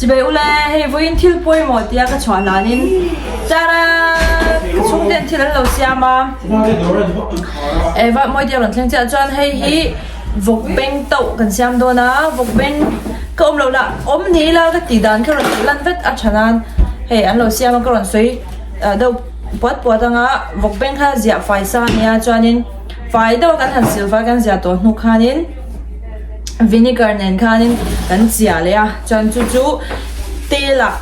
Chibai ule, hei vawiin thil pawimawh tia ka chhuah hlanin Tara! Ka chhungten thil an lo siam a. Eva mawi te a rawn thleng chiah chuan hei hi vawk beng tauh kan siam dawn a, vawk beng ka awm loh lah awm ni ila ka tih dan kha rawn tih lan vet a tha nan hei an lo siam a ka rawn sawi deuh puat puat anga vawk beng kha ziah fai sa ania chuanin fai deuh a kan han sil fai kan ziah tawh hnu khanin vinegar nen khanin kan chiah leh a chuan chu chu tel ah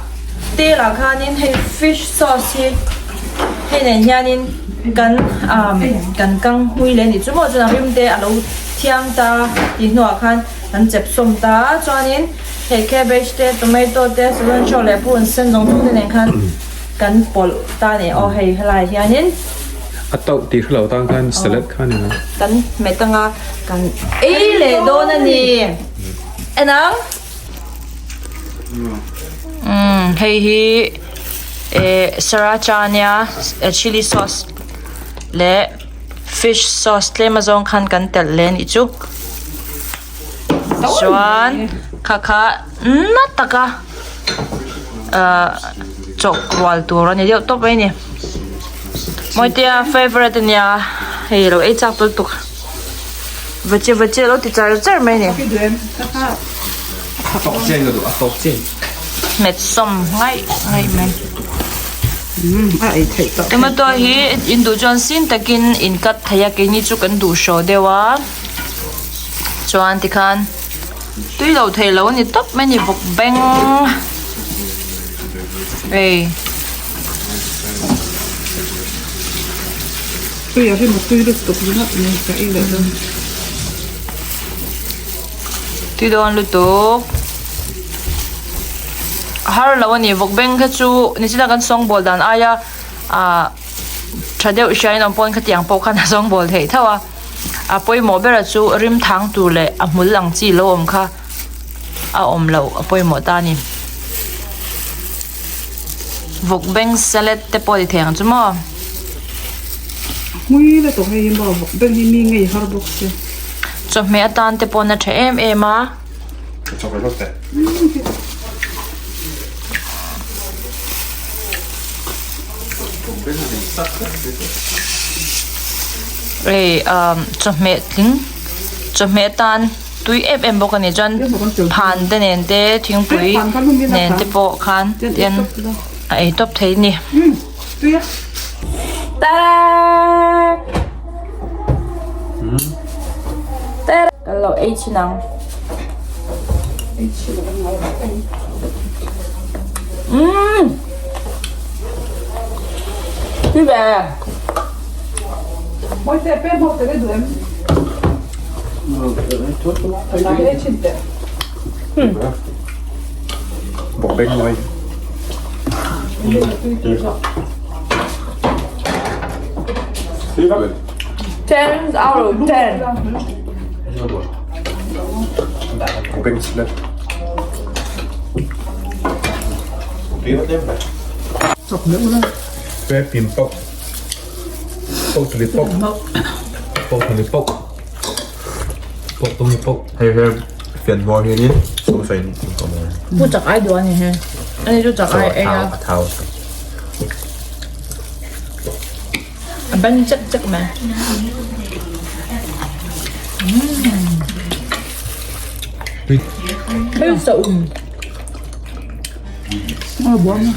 tel ah khanin hei fish sauce hi hei nen hianin kan ah kan kang hui leh a nih chu maw chuan a rim te alo thiang ta tih hnuah khan kan chep sawm ta a chuanin hei cabbage te tomato te cilantro leh purun sen zawng zawng te nen khan kan pawlh ta a ni aw hei helaiah hianin. A tauh tih hrelo tan khan salad kha a ni lo. Kan hmet anga kan ei leh dawn a ni. En ang. Umm hei hi eh sriracha ania chilli sauce leh fish sauce tlem azawng khan kan telh leh a nih chu. Chuan kha kha na taka ahh chawk rual tur a ni deuh tawp mai a ni Mawitea favourite a nia hei lo ei chak tawlh tuk vache vache lo ti char char mai a ni hmet sawm ngaih ngaih mai tomato hi in duh chuan sin takin in cut thei a keini chu kan duh hraw deuh a. Chuan tikhan tui lo thei lo a ni tawp mai a ni bawk beng ei. Tui a rim a tui lutuk ringawt mai ka ei leh dawn. Tui dawn lutuk. A har lo a ni vawk beng kha chu nichina kan sawngbawl dan aia ah tha deuh hriain awm pawn khatiang pawh khan a sawngbawl theih tho a. A pawimawh bera chu rim thang tur leh a hmul ang chi lo awm kha a awm loh a pawimawh ta a ni. Vawk beng salad te pawh a ti thei ang chu maw? Hmui la tawh hei hi maw vawk beng hi mi ngei har bawk se. Chawhmeh atan te paw'n a tha em em a. Hei umm chawhmeh tling chawhmeh atan tui em em bawk a ni chuan phan te nen te thingpui nen te pawh khan tian a ei tawp thei a ni. Kan lo ei chhin ang. Umm. Tui ve. Bawk beng mai. 10 out of 10. Beng salad. Pe pim pok. Pok tuli pok. Pok tuli pok. Pok tuli pok. Hei hei fian hmawr hianin sum sain ka mawi. Pu chak ai duh ani he. Ani chu chak ai ei a. A thau. A ban chek chek mai. Hei sa um. A buang a.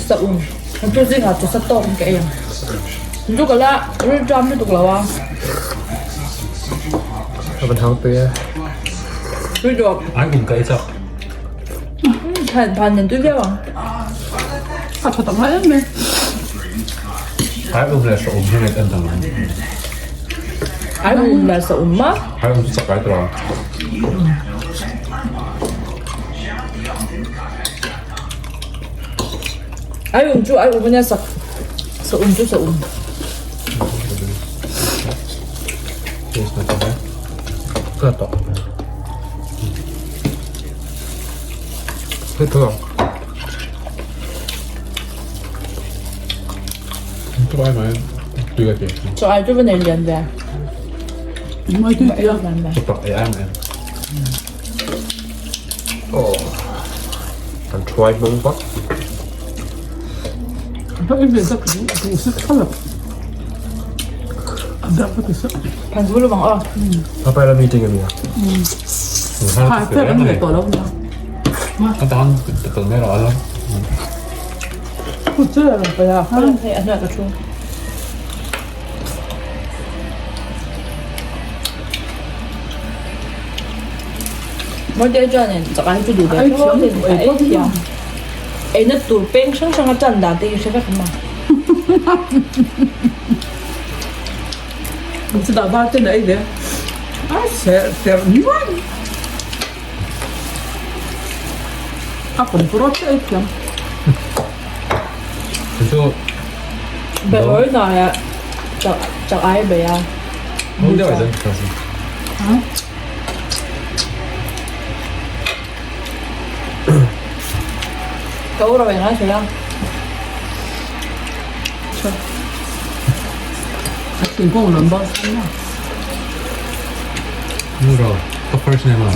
Sa um. Tu zingah chu sa tawk ka ei ang. Chu ka la rilṭam lutuk lo a. A van hang tui e. Tui dawp. Ai um ka ei chak. Phan phan nen tui viau ang. A tha tak ngai em mai. Ai um leh sa um hi nge en dang ang. Ai um leh sa um ma. Ai um chu chak ai tawh. Ai um chu ai um ania sak sa um chu sa um. Ka tawh. Hei tho. Chaw ai mai tui ka ti. Chaw ai chu va nei lian ve. Mai tui tia. Chaw tak ei ai mai. Oh. Thuai hmang vak. Papai la meeting a nia. Birthday chuanin chakah hi chu duh ve tho a ei thiam eina tur peng hrang hrang a tan dan te hi hre vek awm a. Chutah val ten a ei ve a ser ser nuai a kawm pawh te ei thiam. Chu Behlawi hnaiah chak chak ai bei a. Ka u rawh engai hrilh a. A thingkung rawn bawk san a. Nu ro, ka first name a.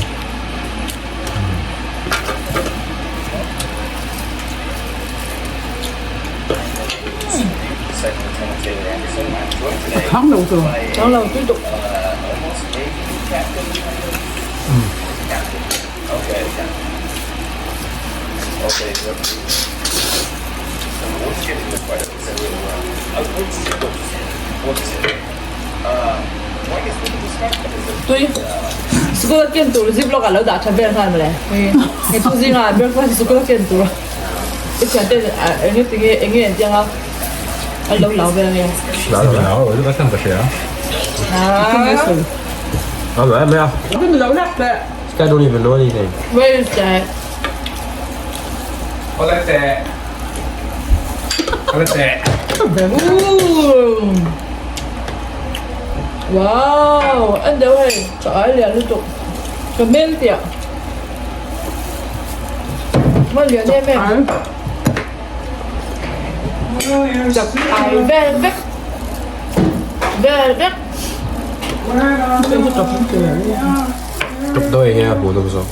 A thang lo chu. Thang lo tui tuk. Tui. Sikul a ken tur zip lawk ah lo dah tha vel nghal mawle. Hei chu zingah breakfast sikul a ken tur. I thian te eng nge tinge eng nge an tiang a an lo lau vel nge. Lau lau lo ka chhan ka hria. Ah mai mai a. This guy don't even know anything. Where is that? Ooh. Wow, an deuh hei ka ai lian lutuk. Ka mel tiah. Hman lian em em. Chak ai vel vek. Vel vek. Chak dawi hi a hmuh nawm zawk.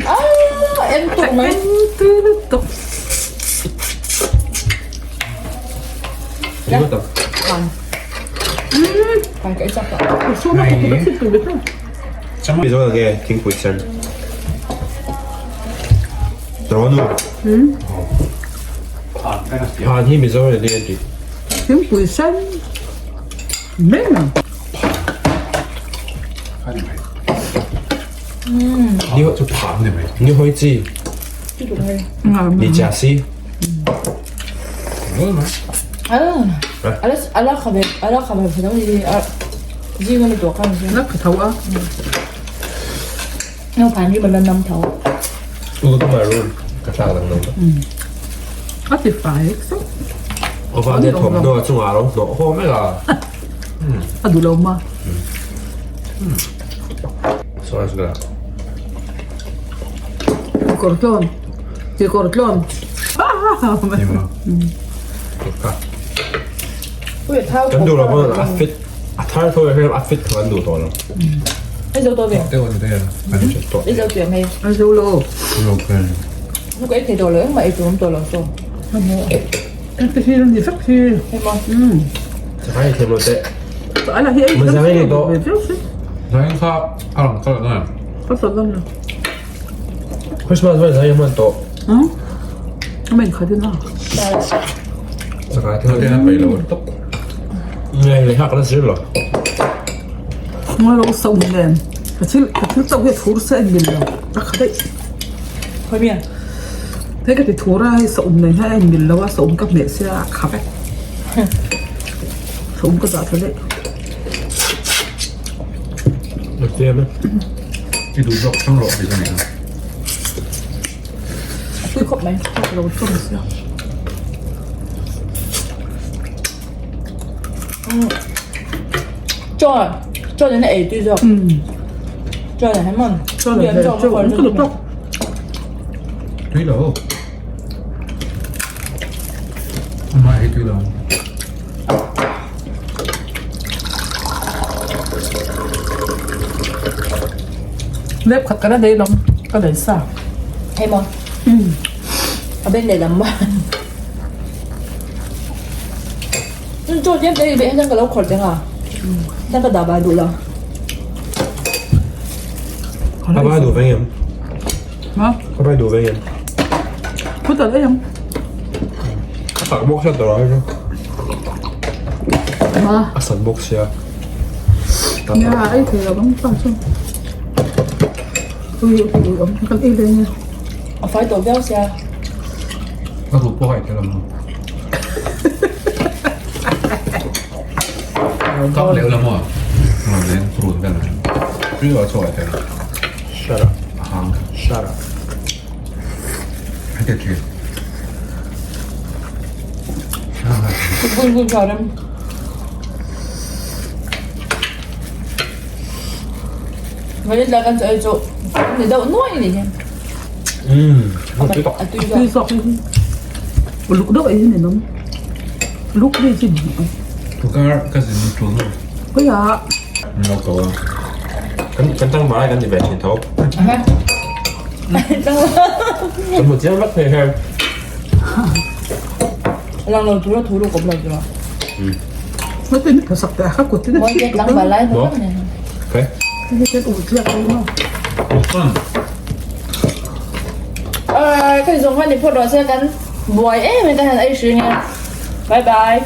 Ah, en tuk mai. Tuk. Mizo nge thingpui sen Tawnu Phan hi Mizo nge ni a ti Thingpui sen meng Ni hoi chi Ni chia si U ka maroon ka thlak dang dang A ti fai sawk. Aw va te thawmhnaw a chungah a lo hnawh haw mek a. A duh lo ma. Sawi zel a. Kawr tlawn. Kekawr tlawn. Kan duh lo pawn a fit a thar tho hian a fit tho an duh tawh lo. Ai zo to ve. Ai zo tiang hei. Ai zo lo. Nu ka ei thei tawh lo engmah ei tur awm tawh lo so. Te hi ni vek hi. Hei maw. Chakai ei thiam lo teh. Ala hi ei. Mazai ni tawh. Zain kha a rawn kal nge. Ka sawt dawn lo. Christmas vai zai hman tawh. Amen khat in a. Chakai thil Te na pai lo tok. Nge le hak la zir lo. Nga lo so nen. Ka thil ka thil chauh hi a thur se en mil lo. A khat daih. Khoi mian. Hei ka ti thur a hei saum nen hian a en mil lo a saum ka hmeh sia a kha vek. Saum ka zah thla daih. I duh zawk thlang rawh tih ka nei a. A tui khawp mai. Ka lo chawm sia. Chaw chaw nen a ei tui zawk. Chaw nen hian maw? Chaw nen hian chaw ka duh tawk. Tui lo. Amah hi tui lo. Lep khat ka la nei lawm ka nei sa. Hei maw? A beng lehlam maw. Chaw tlem te i beih hian ka lo khawrh teng a. Hian ka dah bai duh lo. Ka bai duh veng em? Ma? Ka bai duh veng em? Phu tal em? A tak bawk sia tawh ai chu. Ma? A sat bawk sia. Nia ei thei lo ang pa chu. Ui ui awm kan ei leh nia. A fai tawh viau sia. Ka ruh pawh a ei thei lo maw? Kap leh la maw? Ngam nen run vel ang. Tui lo chaw ei thei lo. Shut up. A hang. Shut up. Heti thin. Gun gun tha rem. Vanilla kan chaw ei chu ni deuh nuai ni hian. Umm. A tui tak. A tui Tui zawk hi. Uluk deuh ei hi ni nawm. Luk ri chi ni awm. Tukar ka zin tul nu. Khawiah. No ko a. Kan kan tang mai kan ti ve thin tho. Kan mu chiang vek thei her. Lang lo tura thu lu kawp lo tura. Nó tên phải sập cả các cột tên Moi ke tlang balai Mo. Okay. Cái tên ủ chưa không nó. Alright, cái dùng hoa thì phốt rồi sẽ cắn buổi em người ta hành ấy xuyên nha. Bye bye.